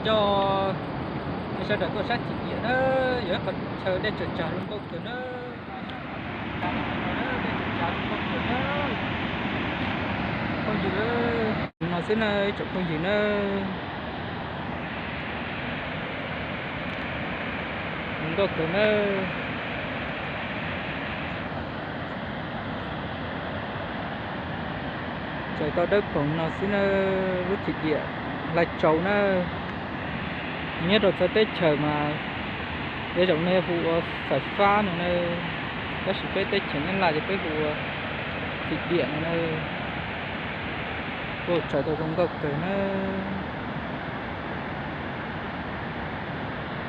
Coj nej sawv daws tuaj saib thim diam na, yog ib qhov chaw dej tsaws tsag zoo nkauj kawg na. Dej tsaws tsag zoo nkauj kawg na. Phooj ywg, no xwb na, ib tsoom phooj ywg na. Zoo nkauj kawg na. Tsaws tau dawb paug no xwb na, lub thim diam Lai Tsau na, nyob rau txawv teb chaws mas yog zaum no yog hu ua fais fab no na, tab sis peb teb chaws Nyab Laj ces peb hu ua thim diam no na. Kuj tsaws tau zoo nkauj kawg na.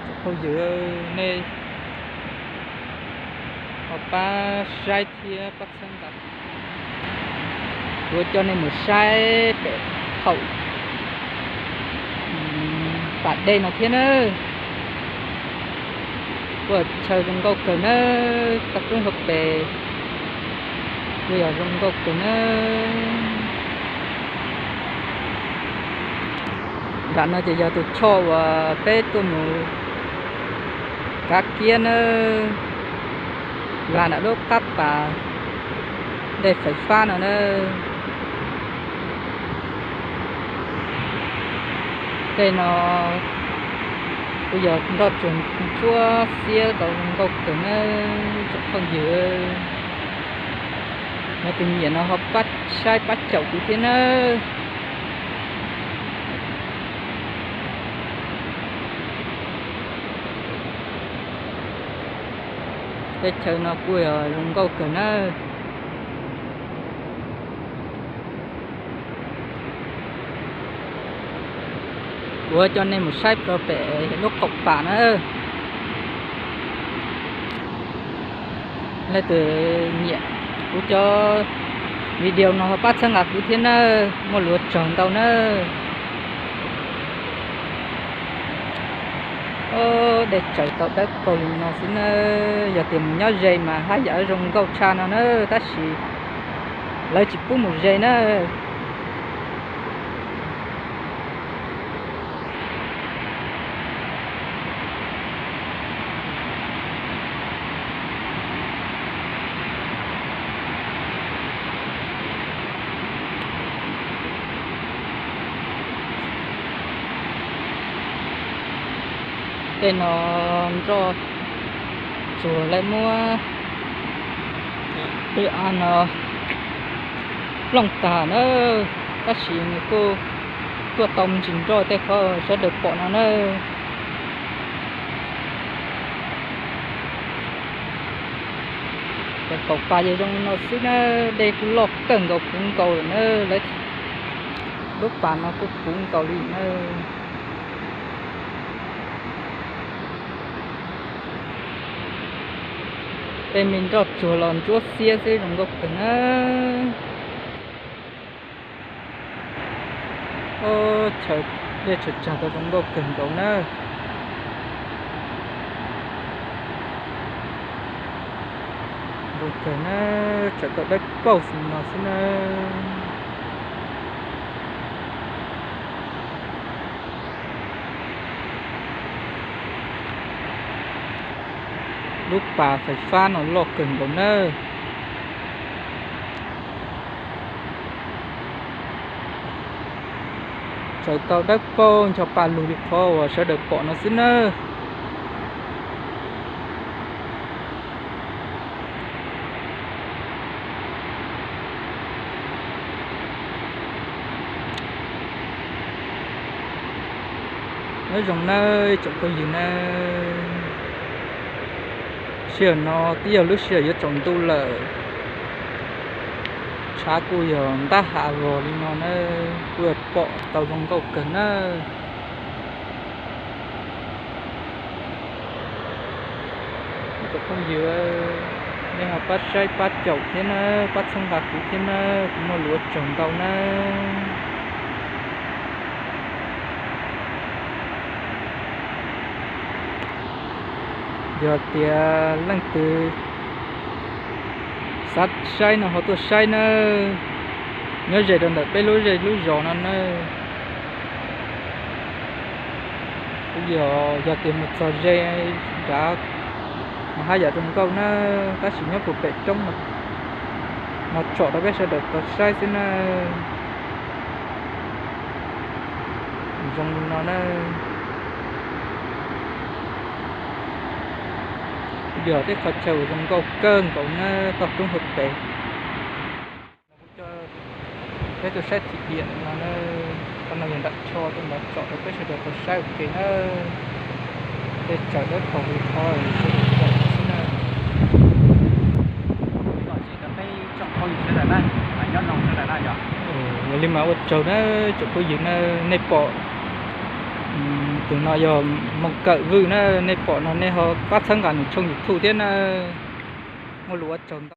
Tsoom phooj ywg, nej ho pab saib thiab pab txhawb nqa, kuv coj nej mus saib pem thaum pas dej no thiab na. Kuj chaw zoo nkauj kawg na, toj roob hauv pes kuj yog zoo nkauj kawg na. Nram no ces yog tus choj uas peb tuaj mus kav kiab na, lag nram lub qab pas dej fais fab no na. Tej no kuj yog nroj tsuag ntsuab xiab tau zoo nkauj kawg na, tsoom phooj ywg. Yog tus nyiam no ho pab saib pab caum kuv thiab nawb. Teb chaws no kuj yog zoo nkauj kawg nawb. Kuv coj nej mus saib rau pem lub qaum pas na. Leej twg nyiam kuv cov video no ho pab txhawb nqa kuv thiab nawb, muaj lus ua tsaug ntau nawb. Dej tsaws tau dawb paug li no xwb nawb, yog tias mus nyob ze mas haj yam zoo nkauj tshaj no na, tab sis lawv tsis pub mus ze na. Tej no nroj tsuag lawv muab tej av no plooj tag na, tab sis nws kuj tuaj tau me ntsis nroj tej qhov sawv daws pom no na. Cov qaum pas ces zoo no xwb na, dej kuj loj kawg nkaus puv nkaus lawm na, lawv lub pas no kuj puv nkaus li na. Tej me nroj tsuag los ntsuab xiab xwb zoo nkauj kawg na. Chaw dej tsaws tsag tau zoo nkauj kawg nkaus na. Zoo kawg na, tsaws tau dawb paug xwb no xwb na. Lub pas fais fab no loj kawg nkaus nawb. Tsaws tau dawb paug ncho pa lug li qhov uas sawv daws pom no xwb nawb. Nyob zoo nawb ib tsoom phooj ywg nawb. Sij hawm no twb yog lub sij hawm yuav tsaus ntuj lawm, tshav kuj yog ntab hav vog li no nawb, kuj yog pom tau zoo nkauj kawg nawb. Ib tsoom phooj ywg, nej ho pab saib pab caum thiab nawb, pab txhawb nqa kuv thiab nawb, kuv muaj lus ua tsaug ntau nawb. Yog tias leej twg xav saib no ho tuaj saib nawb, nyob ze rau ntawm peb lub zej lub zos no nawb. Yog, yog tias mus txog ze nrad mas haj yam zoo nkauj na, tab sis nyob puag pem roob no, no tsom rau peb sawv daws tau saib xwb na. Zoo li no na. Yog tej qhov chaw uas zoo nkauj kawg nkaus na, toj roob hauv pes. Peb tuaj saib thim diam no, qhov no yog nram tsho, tuaj ntov tsom rau peb sawv daws tau saib ua ke na. Tej tsaws dawb paug li qhov xwb na. Yog li mas ua tsaug na tsoom phooj ywg na, nej pom tus no yog Moo Kawm Vwj na, nej pom no nej ho pab txhawb nqa nws tshooj YouTube thiab na. Muaj lus ua tsaug ntau.